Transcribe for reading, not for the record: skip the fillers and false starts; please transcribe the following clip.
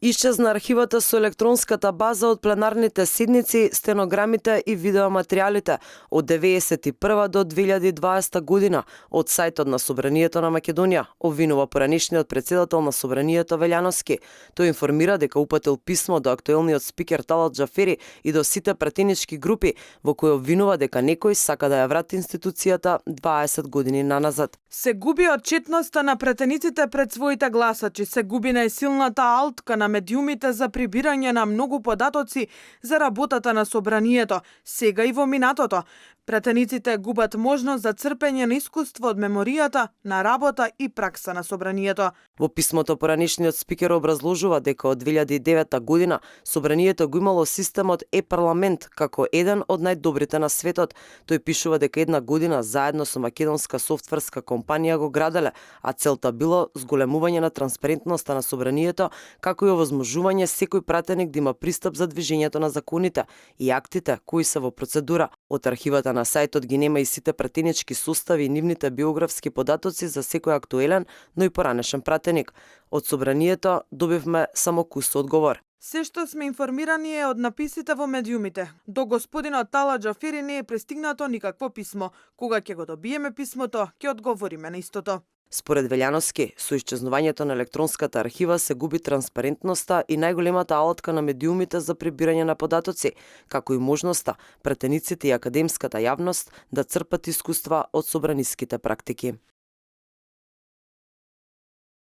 Исчезна архивата со електронската база од пленарните седници, стенограмите и видеоматеријалите од 1991 до 2020 година од сајтот на Собранието на Македонија, обвинува поранешниот председател на Собранието Велјановски. Тој информира дека упатил писмо до актуелниот спикер Талат Џафери и до сите пратенички групи, во кој обвинува дека некој сака да ја врати институцијата 20 години наназад. Се губи отчетноста на пратениците пред своите гласачи, се губи најсилната алтка на медиумите за прибирање на многу податоци за работата на Собранието, сега и во минатото. Пратениците губат можност за црпење на искуство од меморијата, на работа и пракса на Собранието. Во писмото поранешниот спикер образложува дека од 2009 година Собранието го имало системот е-парламент како еден од најдобрите на светот. Тој пишува дека една година заедно со македонска софтверска компанија го граделе, а целта било зголемување на транспарентноста на Собранието, како и овозможување секој пратеник да има пристап за движењето на законите и актите кои се во процедура. Од архивата на сајтот ги нема и сите пратенички состави и нивните биографски податоци за секој актуелен, но и поранешен пратеник. Од Собранието добивме само куст одговор. Се што сме информирани е од написите во медиумите. До господинот Талат Џафери не е пристигнато никакво писмо. Кога ќе го добиеме писмото, ќе одговориме на истото. Според Велјановски, со исчезнувањето на електронската архива се губи транспарентноста и најголемата алатка на медиумите за прибирање на податоци, како и можноста пратениците и академската јавност да црпат искуства од собраниските практики.